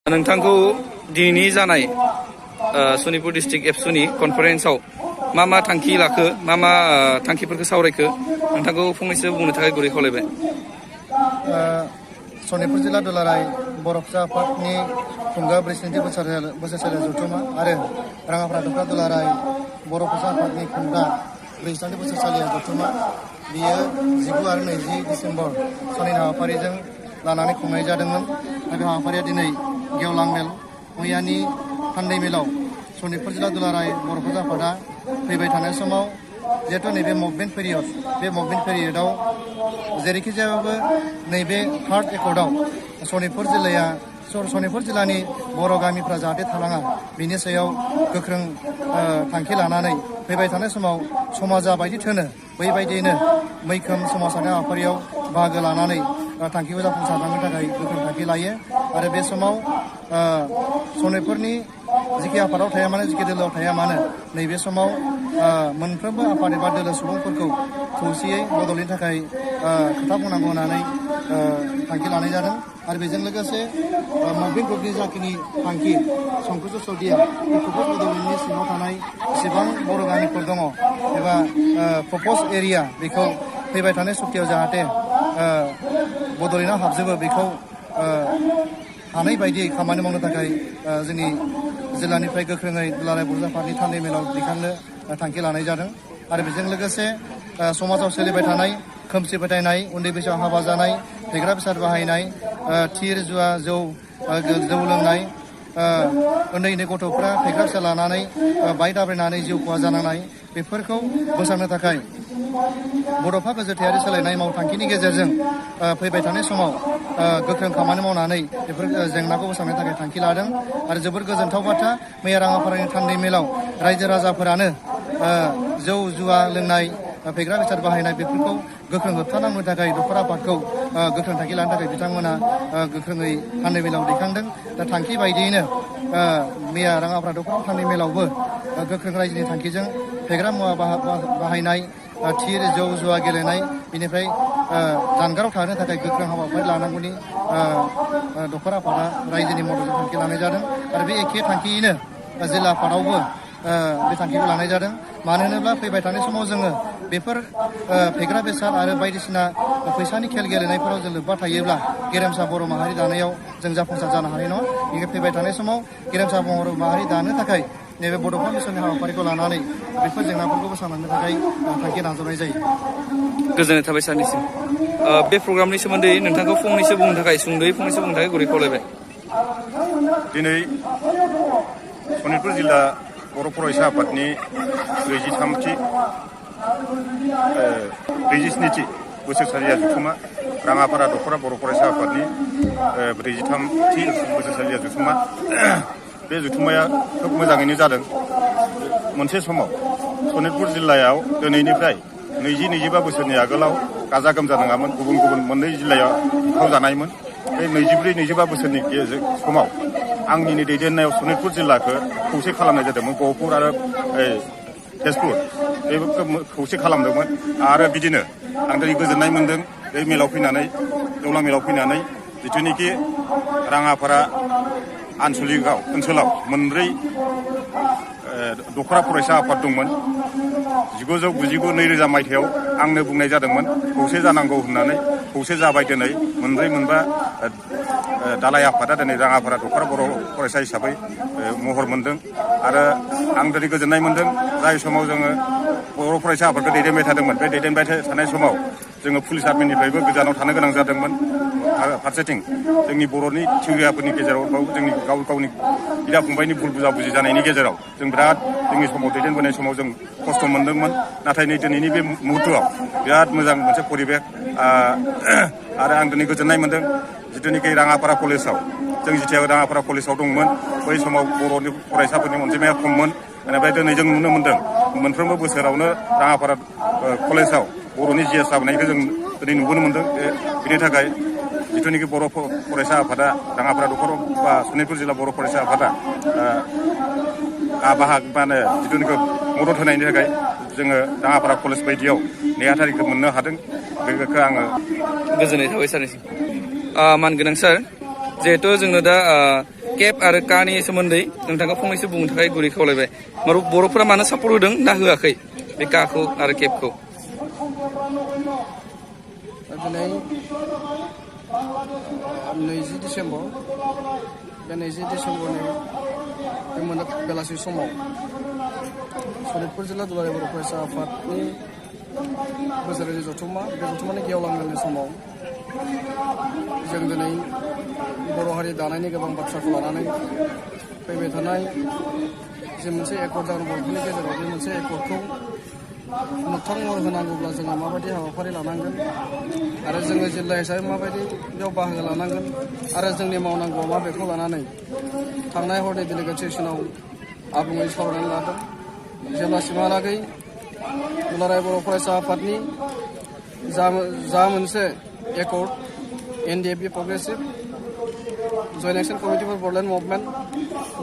नोंथांखौ दिनैनि जानाय सनितपुर डिस्ट्रिक्ट एबसुनि कनफारेन्सआव मा थांखि लाखो मा थांखिफोरखौ सावरायखो नोंथांखौ फंनैसो बुंनो थाखाय गुरै खावलायबाय। सनितपुर जिल्ला दुलाराय बर' फिसा आफादनि खुंगा 43 बोसोरसालि जथुमा आरो राङापारा दख्रा दुलाराय बर' फिसा आफादनि खुंगा 43 बोसोरसालि जथुमा बियो 19 आरो 20 डिसेम्बर साननैनि हाबाफारिजों लानानै खुंनाय जादोंमोन। बे हाबाफारिया दिनै गेवलां मेल मैयानि थान्दै मेलाव सनितपुर जिल्ला दुलाराय बर' फिसा आफादा फैबाय थानाय समाव जिहेतु नैबे मुभमेन्ट पिरियड बे मुभमेन्ट पिरियडआव जेरैखि जायाबाबो नैबे 3rd एकर्डआव सनितपुर जिल्लानि बर' गामिफ्रा जाहाथे थालाङा बिनि सायाव गोख्रों थांखि लानानै फैबाय थानाय समाव समाजा बायदि थोनो बैबायदियैनो मैखोम सोमावसारनाय हाबाफारियाव बाहागो लानानै थांखिखौ जाफुंसारनो थाखाय गोख्रों थांखि लायो। आरो बे समाव सनितपुरनि जिखि आफादाव थाया मानो जिखि दोलोआव थाया मानो नैबे समाव मोनफ्रोमबो आफाद एबा दोलो सुबुंफोरखौ खौसेयै बदलनि थाखाय खोथा बुंनांगौ होननानै थांखि लानाय जादों। आरो बेजों लोगोसे मुभमेन्ट ग्रुपनि जाखिनि थांखि संकच सदिया बे प्रप'ज बड'लेण्डनि सिङाव थानाय जेसेबां बर' गामिफोर दङ एबा प्रप'ज एरिया बेखौ फैबाय थानाय सप्तायाव जाहाथे बड'लेण्डआव हाबजोबो बेखौ हानाय बायदियै खामानि मावनो थाखाय जोंनि जिल्लानिफ्राय गोख्रोङै दुलाराय बर' आफादनि थान्दै मेलाव दैखांनो थांखि लानाय जादों। आरो बेजों लोगोसे समाजाव सोलिबाय थानाय खोमसि फोथायनाय, उन्दै बैसोआव हाबा जानाय, फेग्रा बेसाद बाहायनाय, थिर जुवा जौ लोंनाय, उन्दै गथ'फ्रा फेग्रा बेसाद लानानै बाय दाब्रायनानै जिउ खहा जानांनाय बेफोरखौ बोस्रांनो थाखाय बड'फा गोजोथायारि सोलायनाय मावथांखिनि गेजेरजों फैबाय थानाय समाव गोख्रों खामानि मावनानै बेफोर जेंनाखौ बोस्रांनो थाखाय थांखि लादों। आरो जोबोर गोजोनथाव बाथ्रा मैया राङापारानि थान्दै मेलाव रायजो राजाफोरानो जौ जुवा लोंनाय फेग्रा बेसाद बाहायनाय बेफोरखौ गोख्रों होबथानांनो थाखाय दखरा आफादखौ गोख्रों थांखि लानो थाखाय बिथांमोना गोख्रोङै थान्दै मेलाव दैखांदों। दा थांखि बायदियैनो मैया राङापारा दखरा थान्दै मेलावबो गोख्रों रायजोनि थांखिजों फेग्रा मुवा बाहायनाय, थिर जौ जुवा गेलेनाय बेनिफ्राय जानगाराव थानो थाखाय गोख्रों हाबाफारि लानांगौनि दखरा आफादा रायजोनि मददजों थांखि लानाय जादों। आरो बे एखे थांखियैनो जिल्ला आफादावबो बे थांखिखौ लानाय जादों। मानो होनोब्ला फैबाय थानाय समाव जोङो बेफोर फेग्रा बेसाद आरो बायदिसिना फैसानि खेल गेलेनायफोराव जों लोब्बा थायोब्ला गेरेमसा बर' माहारि दानायाव जों जाफुंसार जानो हानाय नङा। बेनिखायनो फैबाय थानाय समाव गेरेमसा बर' माहारि दानो थाखाय नैबे बड'फा मिसननि हाबाफारिखौ लानानै बेफोर जेंनाफोरखौ बोस्रांनो थाखाय थांखि नाजावनाय जायो। गोजोननाय थाबाय सारनिसिम। बे प्रग्रामनि सोमोन्दै नोंथांखौ फंनैसो बुंनो थाखाय सुंद'यै फंनैसो बुंनो थाखाय गुरै खावलायबाय। दिनै सनितपुर जिल्ला बर' फरायसा आफादनि 47थि बोसोरसालिया जथुमा राङापारा दखरा बर' फरायसा आफादनि 43थि बोसोरसालिया जथुमा बे जथुमाया खोब मोजाङैनो जादों। मोनसे समाव सनितपुर जिल्लायाव दिनैनिफ्राय 20-25 बोसोरनि आगोलाव गाजा गोमजा नङामोन, गुबुन मोननै जिल्लायाव ओंखारजानायमोन। बे 24-25 बोसोरनि समाव आंनिनो दैदेननायाव सनितपुर जिल्लाखौ खौसे खालामनाय जादोंमोन। गहपुर आरो तेजपुर बेफोरखौ खौसे खालामदोंमोन। आरो बिदिनो आं दिनै गोजोननाय मोन्दों बे मेलाव फैनानै गेवलां मेलाव फैनानै जिथुनिखि राङापारा ओनसोलाव मोनब्रै दखरा फरायसा आफाद दंमोन। 1999-2000 मायथाइयाव आंनो बुंनाय जादोंमोन खौसे जानांगौ होननानै। खौसे जाबाय दिनै मोनब्रै दालाय आफादा दिनै राङापारा दखरा बर' फरायसा हिसाबै महर मोन्दों। आरो आं दिनै गोजोननाय मोन्दों जाय समाव जोङो बर' फरायसा आफादखौ दैदेनबाय थादोंमोन। बे दैदेनबाय थानाय समाव जोङो पुलिस आर्मिनिफ्रायबो गोजानाव थानो गोनां जादोंमोन। फारसेथिं जोंनि बर'नि थिउरियाफोरनि गेजेराव जोंनि गावनि बिदा फंबायनि भुल बुजाबुजि जानायनि गेजेराव जों बिराद जोंनि समाव दैदेनबोनाय समाव जों खस्थ' मोन्दोंमोन। नाथाय नै दिनैनि बे मुहुर्तआव बिराद मोजां मोनसे परिबेक आरो आं दिनै गोजोननाय मोन्दों। जिथुनिखि राङापारा कलेजाव जों जिथिया राङापारा कलेजाव दंमोन बै समाव बर'नि फरायसाफोरनि अनजिमाया खममोन। बेनिफ्राय दिनै जों नुनो मोन्दों मोनफ्रोमबो बोसोरावनो राङापारा कलेजाव बर'नि जिएस जाबोनायखौ जों दिनै नुबोनो मोन्दों। बेनि थाखाय जिथुनिखि बर' फरायसा आफादा राङापारा दखरा बा सनितपुर जिल्ला बर' फरायसा आफादा जिथुनिखि मदद होनायनि थाखाय जोङो राङापारा कलेज बायदियाव नेहाथारिखौ मोननो हादों। बेखौ आङो गोजोननाय थाबाय सारनिसिम। मानगोनां सार, जिहेथु जोंनो दा केब आरो कानि सोमोन्दै नोंथाङा फंनैसो बुंनो थाखाय गुरै खावलायबाय बर'फोरा मानो सापर्ट होदों ना होआखै बे काखौ आरो केबखौ दिनै 20 डिसेम्बर बे 20 डिसेम्बरनि बे बेलासि समाव सनितपुर जिल्ला दुलाराय बर' फरायसा आफादनि बोसोरारि जथुम्मा बे जथुम्मानि गेवलांनायनि समाव जों दिनै बर' हारि दानायनि गोबां बाथ्राखौ लानानै फैबाय थानाय जे मोनसे एकर्ड जागोन बर'फोरनि गेजेराव बे मोनसे एकर्डखौ मोगथां महर होनांगौब्ला जोङो माबायदि हाबाफारि लानांगोन आरो जोङो जिल्ला हिसाबै माबायदि बेयाव बाहागो लानांगोन आरो जोंनि मावनांगौआ मा बेखौ लानानै थांनाय हरनि डेलिगेट सेसनाव आबुङै सावरायनानै लादों जेब्लासिमहालागै दुलाराय बर' फरायसा आफादनि जा मोनसे accord NDFB progressive joint action committee for Bodoland movement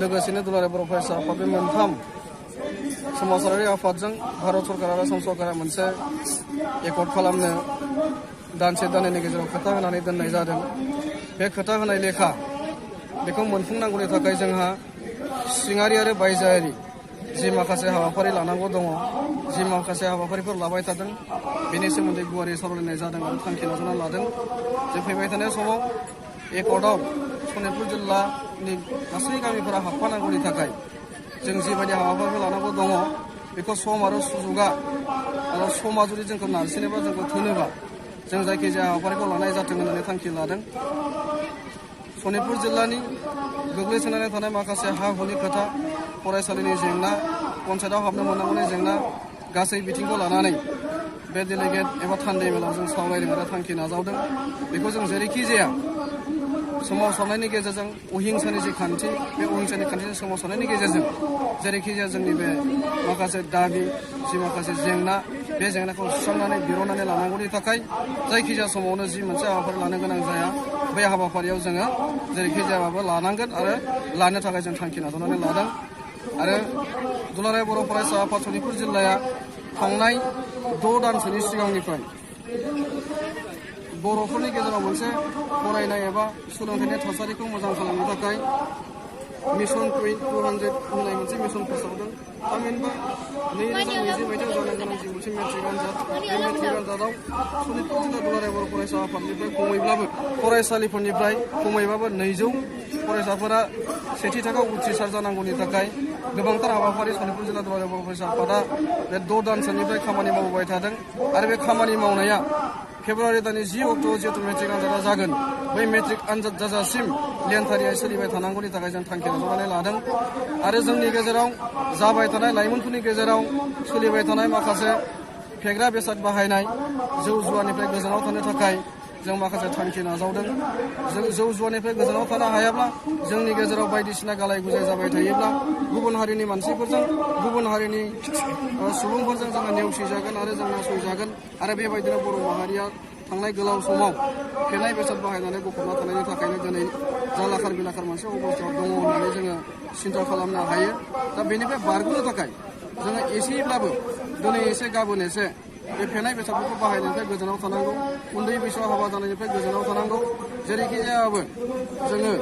लोगोसेनो दुलाराय बर' फरायसा आफाद बे मोनथाम समाजारि आफादजों भारत सरकार आरो आसाम सरकारा मोनसे एकर्ड खालामनो दानसे दाननैनि गेजेराव खोथा होनानै दोननाय जादों बे खोथा होनाय लेखा बेखौ मोनफुंनांगौनि थाखाय जोंहा सिङारि आरो बायजोआरि जि माखासे हाबाफारि लानांगौ दङ जि माखासे हाबाफारिफोर लाबाय थादों बेनि सोमोन्दै गुवारै सावरायनाय जादों आरो थांखि लाजाना लादों जे फैबाय थानाय समाव एकर्डआव सनितपुर जिल्लानि गासै गामिफोरा हाबफानांगौनि थाखाय जों जिबायदि हाबाफारिफोर लानांगौ दङ बेखौ सम आरो सुजुगा आरो समा जुदि जोंखौ नारसिनोबा जोंखौ थोनोबा जों जायखिजाया हाबाफारिखौ लानाय जाथों होननानै थांखि लादों सनितपुर जिल्लानि गोग्लैसोनानै थानाय माखासे हा हुनि खोथा फरायसालिनि जेंना पन्सायतआव हाबनो मोननांगौनि जेंना गासै बिथिंखौ लानानै बे डेलिगेट एबा थान्दै मेलाव जों सावरायदों आरो थांखि नाजावदों बेखौ जों जेरैखि जाया सोमावसारनायनि गेजेरजों अहिंसानि जि खान्थि बे अहिंसानि खान्थिजों सोमावसारनायनि गेजेरजों जेरैखि जाया जोंनि बे माखासे दाबि जि माखासे जेंना बे जेंनाखौ सुस्रांनानै दिरुननानै लानांगौनि थाखाय जायखिजाया समावनो जि मोनसे हाबाफारि लानो गोनां जाया बे हाबाफारियाव जोङो जेरैखि जायाबाबो लानांगोन आरो लानो थाखाय जों थांखि नाजावनानै लादों आरो दुलाराय बर' फरायसा आफाद सनितपुर जिल्लाया थांनाय 6 दानसोनि सिगांनिफ्राय बर'फोरनि गेजेराव मोनसे फरायनाय एबा सोलोंथाइनि थासारिखौ मोजां खालामनो थाखाय मिशन 200 होननाय मोनसे मिशन फोसावदों थामहिनबा 2020 मायथाइयाव जानो गोनां जि मोनसे मेट्रिक आनजाद बे मेट्रिक आनजादाव सनितपुर जिल्ला दुलाराय बर' फरायसा आफादनिफ्राय खमैब्लाबो फरायसालिफोरनिफ्राय खमैबाबो 200 फरायसाफोरा सेथि थाखोआव उथ्रिसार जानांगौनि थाखाय गोबांथार हाबाफारि सनितपुर जिल्ला दुलाराय बर' फरायसा आफादा बे 6 दानसोनिफ्राय खामानि मावबाय थादों आरो बे खामानि मावनाया फेब्रुवारि दाननि 10 अक्ट'आव जिहेतु मेट्रिक आनजादा जागोन बै मेट्रिक आनजाद जाजासिम लेनथारियै सोलिबाय थानांगौनि थाखाय जों थांखि लाजानानै लादों आरो जोंनि गेजेराव जाबाय थानाय लाइमोनफोरनि गेजेराव सोलिबाय थानाय माखासे फेग्रा बेसाद बाहायनाय जौ जुवानिफ्राय गोजानाव थानो थाखाय जों माखासे थांखि नाजावदों जों जौ जुवानिफ्राय गोजानाव थानो हायाब्ला जोंनि गेजेराव बायदिसिना गालाय गुजाय जाबाय थायोब्ला गुबुन हारिनि मानसिफोरजों गुबुन हारिनि सुबुंफोरजों जोङो नेवसिजागोन आरो जों नासयजागोन आरो बेबायदिनो बर' माहारिया थांनाय गोलाव समाव फेनाय बेसाद बाहायनानै गफबना थानायनि थाखायनो दिनै जालाखार बिलाखार मोनसे अबस्थायाव दङ होननानै जोङो सिन्था खालामनो हायो दा बेनिफ्राय बारग'नो थाखाय जोङो एसेब्लाबो दिनै एसे गाबोन एसे बे फेनाय बेसादफोरखौ बाहायनायनिफ्राय गोजानाव थानांगौ उन्दै बैसोआव हाबा जानायनिफ्राय गोजानाव थानांगौ जेरैखि जायाबो जोङो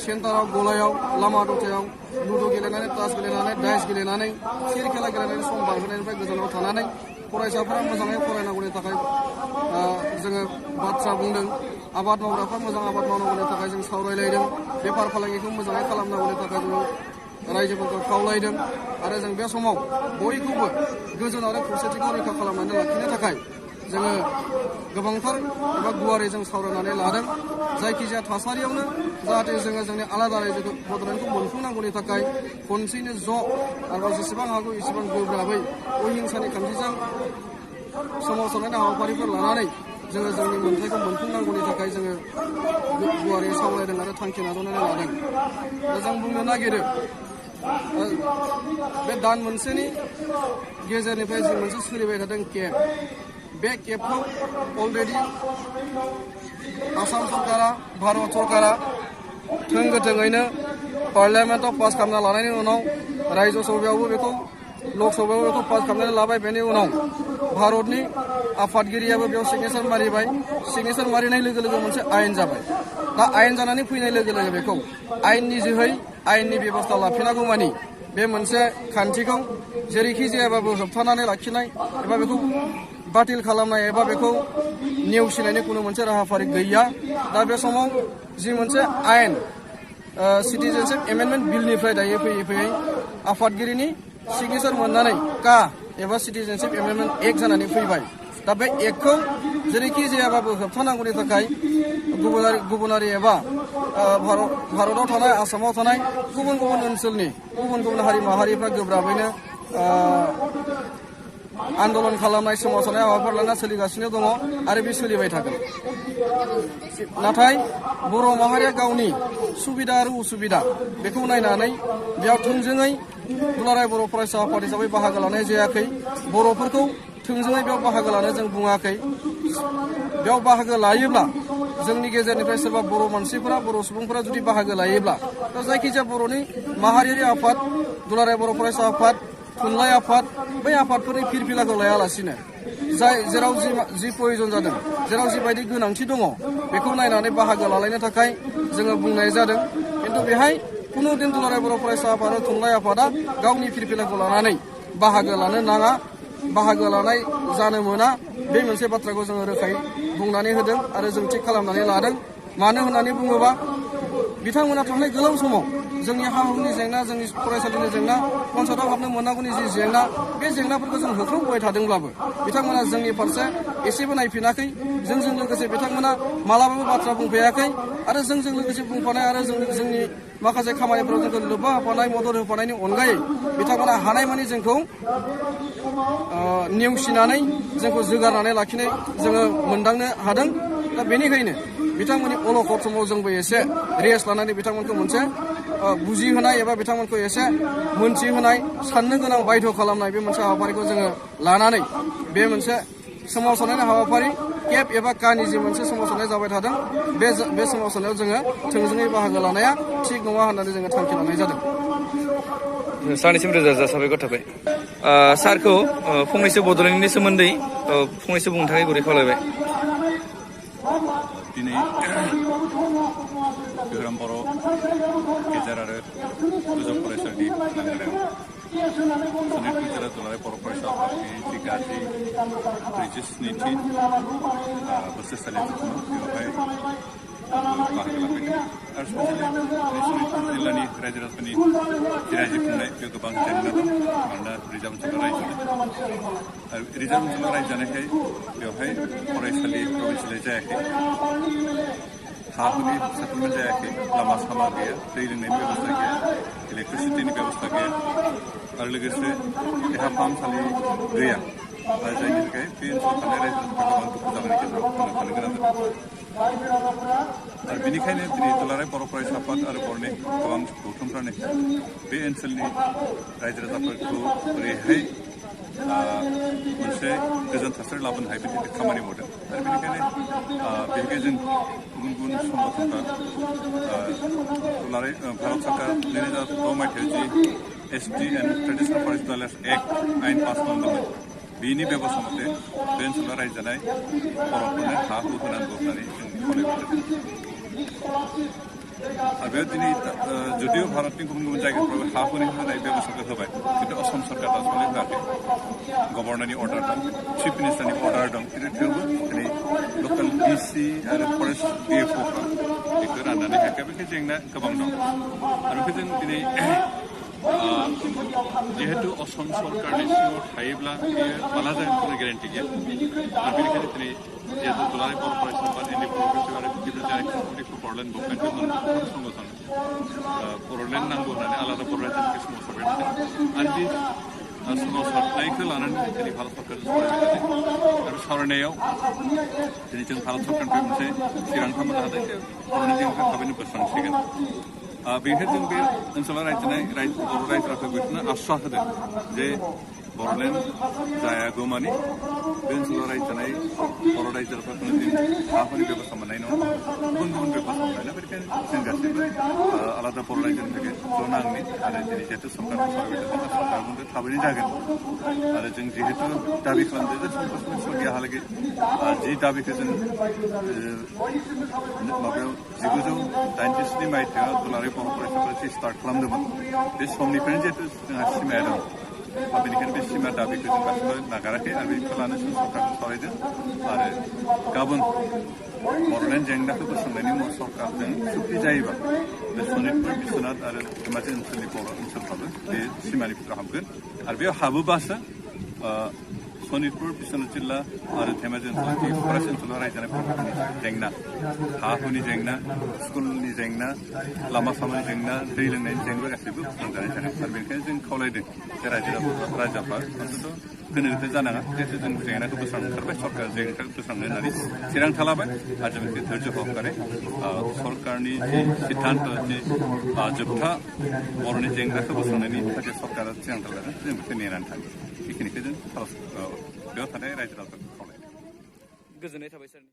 सेन्टाराव गलायाव लामा दथायाव लुदु गेलेनानै तास गेलेनानै डाइस गेलेनानै खेल खेला गेलेनानै सम बारहोनायनिफ्राय गोजानाव थानानै फरायसाफोरा मोजाङै फरायनांगौनि थाखाय जोङो बाथ्रा बुंदों आबाद मावग्राफ्रा मोजां आबाद मावनांगौनि थाखाय जों सावरायलायदों बेफार फालांगिखौ मोजाङै खालामनांगौनि थाखाय जों रायजोफोरखौ खावलायदों आरो जों बे समाव बयखौबो गोजोन आरो खौसेथिखौ रैखा खालामनानै लाखिनो थाखाय जोङो गोबांथार एबा गुवारै जों सावरायनानै लादों जायखिजाया थासारियावनो जाहाथे जोङो जोंनि आलादा रायजोखौ बड'लेण्डखौ मोनफुंनांगौनि थाखाय खनसेयैनो ज' आरो जेसेबां हागौ एसेबां गोब्राबै अहिंसानि खान्थिजों सोमावसारनायनि हाबाफारिफोर लानानै जोङो जोंनि मोन्थायखौ मोनफुंनांगौनि थाखाय जोङो गुवारै सावरायदों आरो थांखि नाजावनानै लादों दा जों बुंनो नागिरो बे दान मोनसेनि गेजेरनिफ्राय जि मोनसे सोलिबाय थादों केब बे केबखौ अलरेडि आसाम सरकारा भारत सरकारा थोंगोथोङैनो पार्लियामेन्टआव पास खालामना लानायनि उनाव रायजो सभायावबो बेखौ लक सभायावबो बेखौ पास खालामनानै लाबाय बेनि उनाव भारतनि आफादगिरियाबो बेयाव सिगनेसार मारिबाय सिगनेसार मारिनाय लोगो लोगो मोनसे आयेन जाबाय दा आयेन जानानै फैनाय लोगो लोगो बेखौ आयेननि जोहै आयेननि बेबस्था लाफिनांगौ मानि बे मोनसे खान्थिखौ जेरैखि जायाबाबो होबथानानै लाखिनाय एबा बेखौ बातिल खालामनाय एबा बेखौ नेवसिनायनि खुनु मोनसे राहाफारि गैया। दा बे समाव जि मोनसे आयेन सिटिजेनशिप एमेन्डमेन्ट बिलनिफ्राय दायो फैयै फैयै आफादगिरिनि सिगनेसार मोननानै का एबा सिटिजेनशिप एमेन्डमेन्ट एक्ट जानानै फैबाय। दा बे एक्टखौ जेरैखि जायाबाबो होबथानांगौनि थाखाय गुबुनारि एबा भारताव थानाय आसामाव थानाय गुबुन गुबुन ओनसोलनि गुबुन गुबुन हारि माहारिफ्रा गोब्राबैनो आन्दलन खालामनाय सोमावसारनाय हाबाफारि लाना सोलिगासिनो दङ आरो बे सोलिबाय थागोन। नाथाय बर' माहारिया गावनि सुबिदा आरो उसुबिदा बेखौ नायनानै बेयाव थोंजोङै दुलाराय बर' फरायसा आफाद हिसाबै बाहागो लानाय जायाखै। बर'फोरखौ थोंजोङै बेयाव बाहागो लानो जों बुङाखै। बेयाव बाहागो लायोब्ला जोंनि गेजेरनिफ्राय सोरबा बर' मानसिफोरा बर' सुबुंफोरा जुदि बाहागो लायोब्ला दा जायखिजाया बर'नि माहारियारि आफाद दुलाराय बर' फरायसा आफाद थुनलाइ आफाद बै आफादफोरनि फिरफिलाखौ लायालासिनो जेराव जि प्रयजन जादों जेराव जिबायदि गोनांथि दङ बेखौ नायनानै बाहागो लालायनो थाखाय जोङो बुंनाय जादों। खिन्थु बेहाय कुनु दिन दुलाराय बर' फरायसा आफाद आरो थुनलाइ आफादा गावनि फिरफिलाखौ लानानै बाहागो लानो नाङा, बाहागो लानाय जानो मोना, बे मोनसे बाथ्राखौ जोङो रोखायै बुंनानै होदों आरो जों थिग खालामनानै लादों। मानो होननानै बुङोबा बिथांमोना थांनाय गोलाव समाव जोंनि हा हुनि जेंना, जोंनि फरायसालिनि जेंना, कनसार्टआव हाबनो मोननांगौनि जि जेंना, बे जेंनाफोरखौ जों होख्रावबोबाय थादोंब्लाबो बिथांमोना जोंनि फारसे एसेबो नायफिनाखै। जोंजों लोगोसे बिथांमोना मालाबाबो बाथ्रा बुंफायाखै आरो जोंजों लोगोसे बुंफानाय आरो जोंनि माखासे खामानिफोराव जोंखौ लोब्बा होफानाय, मदद होफानायनि अनगायै बिथांमोना हानायमानि जोंखौ नेवसिनानै जोंखौ जोगारनानै लाखिनाय जोङो मोनदांनो हादों। दा बेनिखायनो बिथांमोननि अलखद समाव जोंबो एसे रेस्ट लानानै बिथांमोनखौ मोनसे बुजिहोनाय एबा बिथांमोनखौ एसे मोनथिहोनाय, साननो गोनां बायध' खालामनाय बे मोनसे हाबाफारिखौ जोङो लानानै बे मोनसे सोमावसारनायनि हाबाफारि केब एबा कानि जि मोनसे सोमावसारनाय जाबाय थादों बे सोमावसारनायाव जोङो थोंजोङै बाहागो लानाया थिग नङा होननानै जोङो थांखि लानाय जादों। सानैसिम रोजा रोजा साबायखर थाबाय। सारखौ फंनैसो बड'लेण्डनि सोमोन्दै फंनैसो बुंनो थाखाय गुरै खावलायबाय। दिनै गोहोराम बर' गेजेर आरो गोजौ फरायसालिनि लांगोनायाव सनितपुर जिल्ला दुलाराय बर' फरायसा आफादनि जि गाज्रि 47थि बोसोरसालि जथुम्मा बेवहाय बाहागो लाफैदों आरो स्पेसियेलि सनितपुर जिल्लानि रायजो राजाफोरनि जि रायजो खुंनाय बेयाव गोबां जेंना दं। मानोना रिजार्भ ओनसोलाव रायजो जानाय आरो रिजार्भ ओनसोलाव रायजो जानायखाय बेवहाय फरायसालि प्रभिन्सियेलाइज जायाखै, हा हुनि सेटलमेन्ट जायाखै, लामा सामा गैया, दै लोंनायनि बेबस्था गैया, इलेक्ट्रिसिटिनि बेबस्था गैया आरो लोगोसे देहा फाहामसालि गैया। जायनि थाखाय बे ओनसोलाव थानाय रायजो राजाफ्रा गोबां दुखु जानायनि गेजेराव थांना थानो गोनां जादों। आरो बेनिखायनो दिनै दुलाराय बर' फरायसा आफाद आरो बर'नि गोबां गौथुमफ्रानो बे ओनसोलनि रायजो राजाफोरखौ ओरैहाय मोनसे गोजोन थासारि लाबोनो हायो बेनि थाखाय खामानि मावदों। आरो बेनिखायनो बेहाय जों गुबुन गुबुन संगठनफ्रा दुलाराय भारत सरकार 2006 मायथाइयाव the ST and traditional forest dwellers act आयेन पास खालामदोंमोन बेनि बेबस्था मथे बे ओनसोलाव रायजो जानाय बर'फोरनो हा हु होनांगौ होननानै जों खावलायबोदों। आरो बेयाव दिनै जुदिও भारतनि गुबुन गुबुन जायगाफ्राव हा हुनि होनाय बेबस्थाखौ होबाय, खिन्थु असम सरकारा दासिमबो होआखै। गभर्नरनि अर्डार दं, चिफ मिनिस्टारनि अर्डार दं, खिन्थु थेवबो दिनै लकेल डिसि आरो फरेस्ट डिएफअफ्रा बेखौ राननानै होआखै। बेखाय जेंना गोबां दं आरो बेखौ जों दिनै जिहेतु असम सरकारनि सिङाव थायोब्ला बेयो माला जागोन खुनु गेरेन्टि गैया आरो बेनिखायनो दिनै जिहेतु दुलाराय बर' फरायसा आफाद एन डि प्रग्रेसिभ आरो different general for Bodoland movement बे मोनथाम संगठन बर'लेण्ड नांगौ होननानै आलादा बर' रायजोनि सोमावसारबाय थादों आरो बे सोमावसारनायखौ लानानै दिनै भारत सरकारजों सावरायबाय थादों आरो सावरायनायाव दिनै जों भारत सरकारनिफ्राय मोनसे थिरांथा मोननो हादों जे बर'नि जेंनाखौ थाबैनो बोस्रांसिगोन। बेनिखायनो जों बे ओनसोलाव रायजो जानाय बर' रायजो राजाफोरखौ बेखौनो आश्वास होदों जे बर'लेण्ड जायागौमानि बे ओनसोलाव रायजो जानाय बर' रायजो राजाफोरनो दिन हाफोरनि बेबस्था मोननाय नङा गुबुन गुबुन बेबस्था मोननाय नङा बेनिखायनो जों गासैबो आलादा बर' रायजोनि थाखाय ज' नांनि आरो दिनै जिहेतु सरकारखौ सावरायबाय दङ सरकार बुंदों थाबैनो जागोन आरो जों जिहेतु दाबि खालामदों जे सौदियाहालागै जि दाबिखौ जों माबायाव 1987 मायथाइयाव दुलाराय बर' फरायसाफोरा जि स्टार्ट खालामदोंमोन बे समनिफ्रायनो जिहेतु जोंहा सिमाया दं बेनिखायनो बे सिमा दाबिखौ जों गासिबो नागाराखै आरो बेखौ लानो जों सरकारखौ सावरायदों आरो गाबोन बर'लेण्ड जेंनाखौ बोस्रांनायनि उनाव सरकारजों सुक्ति जायोबा बे सनितपुर बिश्वनाथ आरो धेमाजि ओनसोलनि बर' ओनसोलफ्राबो बे सिमानि भितराव हाबगोन आरो बेयाव हाबोबासो सनितपुर बिश्वनाथ जिल्ला आरो धेमाजि ओनसोलनि फरायसा ओनसोलाव रायजो जानाय बर'फोरनि जेंना हा हुनि जेंना स्कुलनि जेंना लामा सामानि जेंना दै लोंनायनि जेंना गासैबो बोस्रांजानाय जागोन आरो बेनिखायनो जों खावलायदों जे रायजोफ्रा अन्तत गोनो गोथो जानाङा जिहेतु जों जेंनाखौ बोस्रांनो ओंखारबाय सरकार जेंनाखौ बोस्रांनो होननानै थिरांथा लाबाय आरो जों बेखौ धैर्य सहकारे सरकारनि जि सिद्धान्त जि जोबथा बर'नि जेंनाखौ बोस्रांनायनि थाखाय सरकारा थिरांथा लादों जों बेखौ नेनानै थागोन बेखिनिखौ जों बेयाव थानाय रायजो राजाफोरखौ खावलायदों गोजोननाय थाबाय सार